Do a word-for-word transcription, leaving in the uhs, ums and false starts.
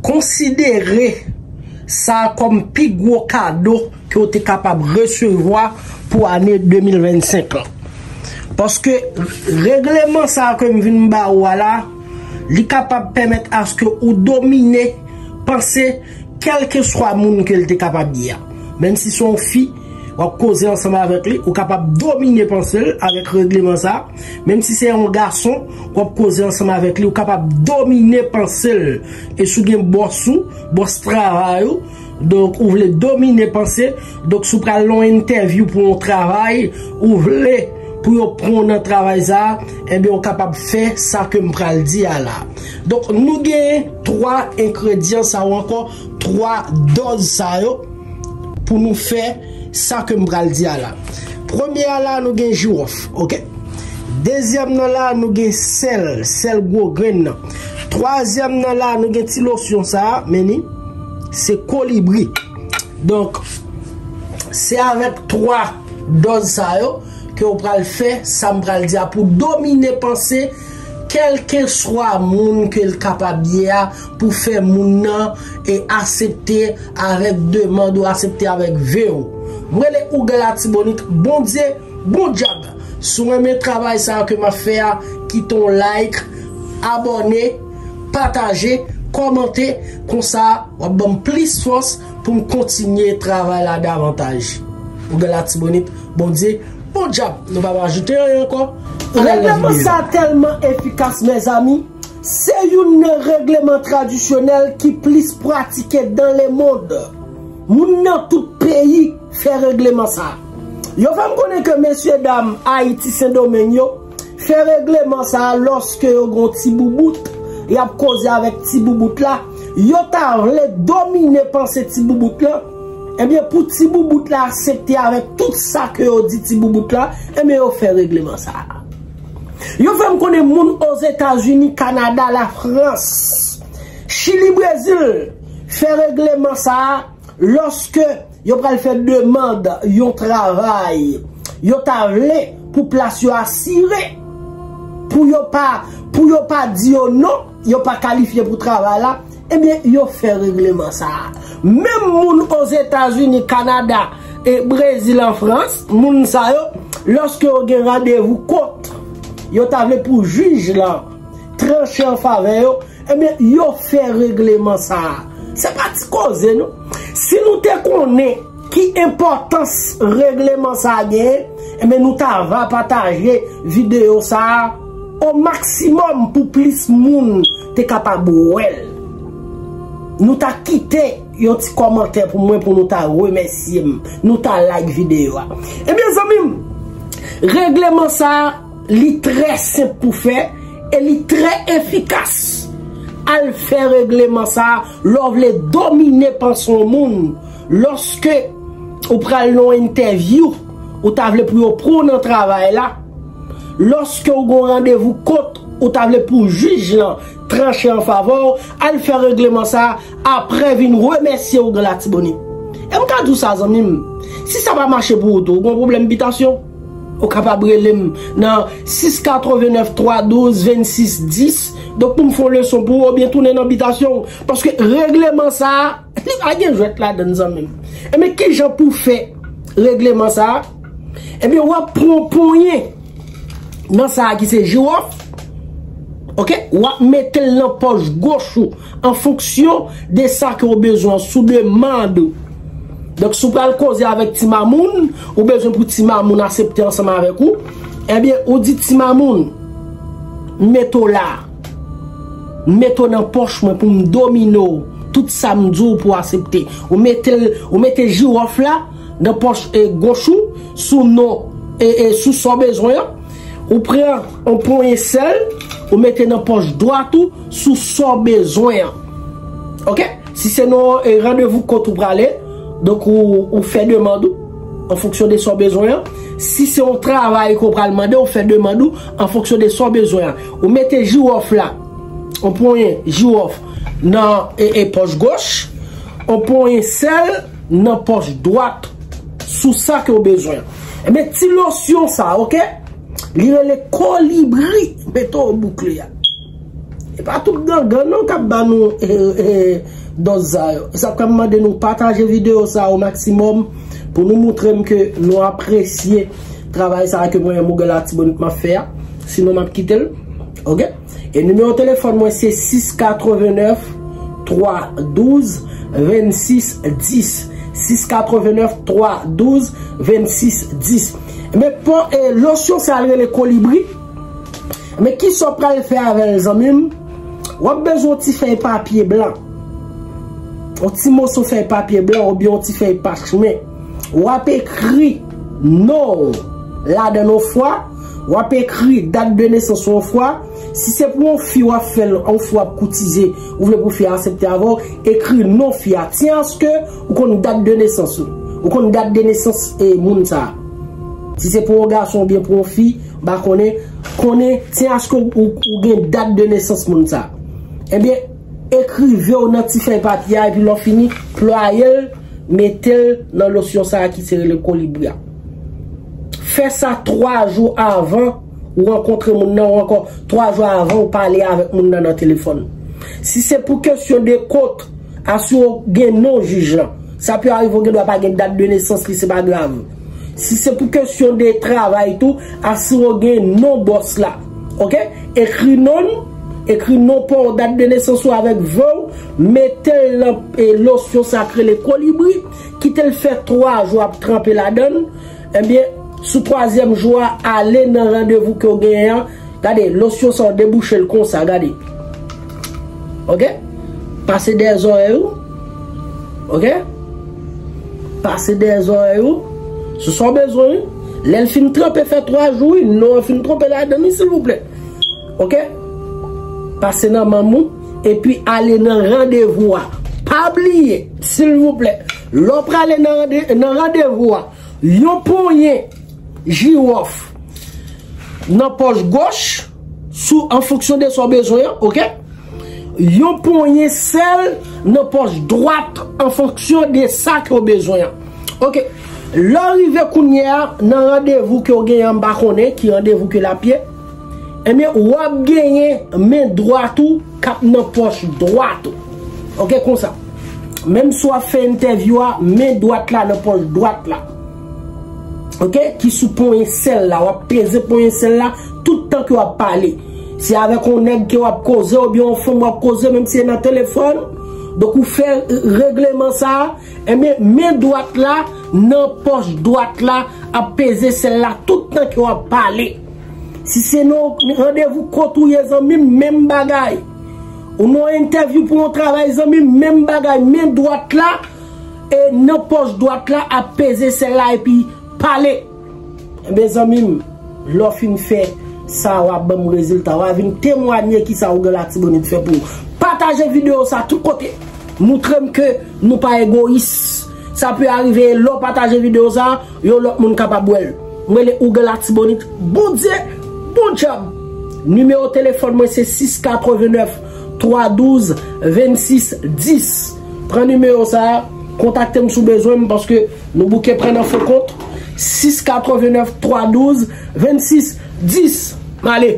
konsidere sa kòm pi gwo kado ke w te kapab resevwa pou ane de mil vennsenk lan. Paske regleman sa ke m vin ba ou a la, li kapab pèmèt aske ou domine panse kèlkeswa moun ke l te kapab ye a. Menm si se yon fi, w ap koze ansanm avèk li, ou kapab domine panse l avèk regleman sa. Menm si se yon gason, w ap koze ansanm avèk li, ou kapab domine panse l. E si w gen bòs ou, bòs travay ou, donk ou vle domine panse, donk si w pral nan yon entèvyou pou yon travay, ou vle pou yo pran w nan travay sa, ebyen ou kapab fè sa ke m pral di a la. Donk nou gen twa engredyan sa yo ankò, twa dòz sa yo pou nou fè sa ke m pral di a la. Premye a la, nou gen jiwòf, oke? Dezyèm nan la, nou gen sèl, sèl gwo grenn nan. Twazyèm nan la, nou gen ti losyon sa a, men li, se kolibri. Donk, se avèk twa dòz sa yo ke w pral fè sa m pral di a pou domine panse kèlkeswa moun ke l kapab ye a, pou fè moun nan e aksepte avèk demann ou, aksepte avèk ve w. M rele Ougan Latibonit, Bondye, bon djab. Si w renmen travay sa a ke m ap fè a, kite yon like, abòne, pataje, kòmante, konsa w ap ban m plis fòs pou m kontinye travay la davantaj. Ougan Latibonit, Bondye, bon djab, nou pa ajoute anyen ankò. Regleman sa a tèlman efikas, mezanmi. Se youn nan regleman tradisyonèl ki plis pratike dans le monde. Moun nan tout peyi fè regleman sa a. Yo fè m konnen ke mesyedam Ayiti, Sendomeng yo fè regleman sa a lòske yo gen yon ti boubout, y ap koze avèk ti boubout la. Yo ta vle domine panse ti boubout la. Ebyen, pou ti boubout la aksepte avèk tout sa ke yo di ti boubout la, ebyen, yo fè regleman sa a. Yo fè m konnen moun Ozetazini, Kanada, Lafrans, Chili, Brezil fè regleman sa a lòske yo pral fè demann yon travay. Yo ta vle pou plas yo asire, pou yo pa, pou yo pa di yo non, yo pa kalifye pou travay la, ebyen, yo fè regleman sa a. Menm moun Ozetazini, Kanada, e Brezil, an Frans, moun sa yo, lòske yo gen randevou kot yo ta vle pou jij lan tranche an favè yo, ebyen, yo fè regleman sa a. Se pa ti koze, non. Si nou te konnen ki enpòtans regleman sa a genyen, ebyen, nou ta va pataje videyo sa a o maksimòm pou plis moun te kapab wè l. Nou ta kite yon ti kòmantè pou mwen, pou nou ta remèsye m. Nou ta like videyo a. Ebyen, zanmi m, regleman sa a, li trè senp pou fè e li trè efikas. Al fè regleman sa a lè w vle domine panse yon moun. Lòske ou pral nan yon entèvyou, ou ta vle pou yo pran w nan travay la, lòske ou gen yon randevou kot, ou ta vle pou jij lan tranche an favè w, al fè regleman sa a, apre vin remèsye Ougan Latibonit. E m ka di w sa, zanmi m, si sa pa mache pou ou tou, ou gen yon pwoblèm bitasyon, ou kapab rele m nan sis katrevenèf twa douz vennsis dis, donk pou m fè yon leson pou ou, oubyen tounen nan bitasyon w, paske regleman sa a, li pa gen jwèt ladan l, zanmi m. Ebyen, kijan pou fè regleman sa a? Ebyen, w ap pran yon ponyen nan sa a ki se jiwòf. Oke? W ap mete l nan pòch goch ou an fonksyon de sa ke w bezwen, sou demann ou. Donk, si w pral koze avèk ti mamoun, ou bezwen pou ti mamoun aksepte ansanm avèk ou, ebyen, ou di ti mamoun, mete w la. Mete w nan pòch mwen pou m domine w. Tout sa m di w pou w aksepte. Ou mete l, ou mete jiwòf la nan pòch, e, goch ou, sou non, e, e, sou sa w bezwen an. Ou pran yon ponyen sèl, ou mete nan pòch dwat ou, sou sa w bezwen an. Oke? Si se nan, e, randevou kot ou prale, donk ou, ou fè demann ou an fonksyon de sa w bezwen an. Si se yon travay ke w pral mande, ou fè demann ou an fonksyon de sa w bezwen an. Ou mete jiwòf la, yon ponyen jiwòf nan, e, e, pòch goch, yon ponyen sèl nan pòch dwat, sou sa ke w bezwen an. Ebyen, ti losyon sa, oke? Li rele kolibri, mete w boukle a. E pa tout gangan non k ap ba nou eh, eh, dòz sa yo. Sa k ap mande nou pataje videyo sa o maksimòm pou nou montre m ke nou apresye travay sa ke mwen menm Ougè Latibonit m ap fè a. Sinon m ap kite l. Oke? E nimewo telefòn mwen se sis katrevenèf twa douz vennsis dis. Sis katrevenèf twa douz vennsis dis. Men pon e losyon sa l rele kolibri. Men kisa w pral fè avè l zanmi m? W ap bezwen yon ti fèy papye blan. Yon ti moso fèy papye blan oubyen yon ti fèy pachmen. W ap ekri non w ladan l yon fwa. W ap ekri dat de nesans w yon fwa. Si se pou yon fi w ap fè l yon fwa w ap koutize, ou vle pou fi a aksepte avè w, ekri non fi a. Tyen aske ou konn dat de nesans ou. Ou konn dat de nesans e moun sa a. Si se pou yon gason oubyen pou yon fi, m pa konnen, konnen tyen aske ou, ou, ou gen dat de nesans moun sa a. Ebyen, ekrive w nan ti fèy papye a epi lè w fini, plwaye l, mete l nan losyon sa a ki se rele kolibri a. Fè sa twa jou avan ou rankontre moun nan ou ankò twa jou avan ou pale avèk moun nan nan telefòn. Si se pou kesyon de kot, asire w gen non jij lan. Sa pè arive w gen dwa pa gen dat de nesans li, se pa grav. Si se pou kesyon de travay tou, asire w gen non bòs la. Oke? Ekri non l, ekri non pa w, dat de nesans ou avèk ve w, mete l nan e, losyon sa k rele kolibri, kite l fè twa jou ap tranpe ladan l. Ebyen, sou twazyèm jou a, ale nan randevou ke w genyen an. Gade, losyon sa w debouche l konsa, gade. Oke? Pase dèyè zòrèy ou. Oke? Pase dèyè zòrèy ou. Se sa w bezwen, wi. Lè l fin tranpe fè twa jou, wi. Non an fin tranpe ladan li, silvouplè. Oke? Pase nan manm ou, epi ale nan randevou a. Pa bliye, silvouplè. Lè w prale nan rande- nan randevou a, yon ponyen jiwòf nan pòch goch, sou, an fonksyon de sa w bezwen an, oke? Yon ponyen sèl nan pòch dwat an fonksyon de sa ke w bezwen an. Oke. Lè w rive kounye a, nan randevou ke w genyen an, m pa konnen ki randevou ke l ap ye, ebyen, w ap genyen men dwat ou k ap nan pòch dwat ou. Oke, konsa. Menm si w ap fè entèvyou a, men dwat la nan pòch dwat la. Oke? Ki sou ponyen sèl la. W ap peze ponyen sèl la tout tan ke w ap pale. Si avèk yon nèg ke w ap koze oubyen yon fanm w ap koze, menm si se nan telefòn, donk ou fè regleman sa a, ebyen, men dwat la nan pòch dwat la ap peze sèl la tout tan ke w ap pale. Si se nan randevou kot ou ye, zanmi m, menm bagay. Ou nan entèvyou pou yon travay, zanmi m, menm bagay. Men dwat la e nan pòch dwat la ap peze sèl la epi pale. Ebyen, zanmi m, lè w fin fè sa, w a ban m rezilta. W a vin temwanye kisa Ougè Latibonit fè pou ou. Pataje videyo sa tout kote. Montre m ke nou pa egoyis. Sa pè arive, lè w pataje videyo sa, yon lòt moun kapab wè l. Mwen rele Ougè Latibonit. Bondye, bon djab. Nimewo telefòn mwen se sis katrevenèf twa douz vennsis dis. Pran nimewo sa, kontakte m si w bezwen m, paske nou bouke pran nan fo kont. Sis katrevenèf twa douz vennsis dis. M ale.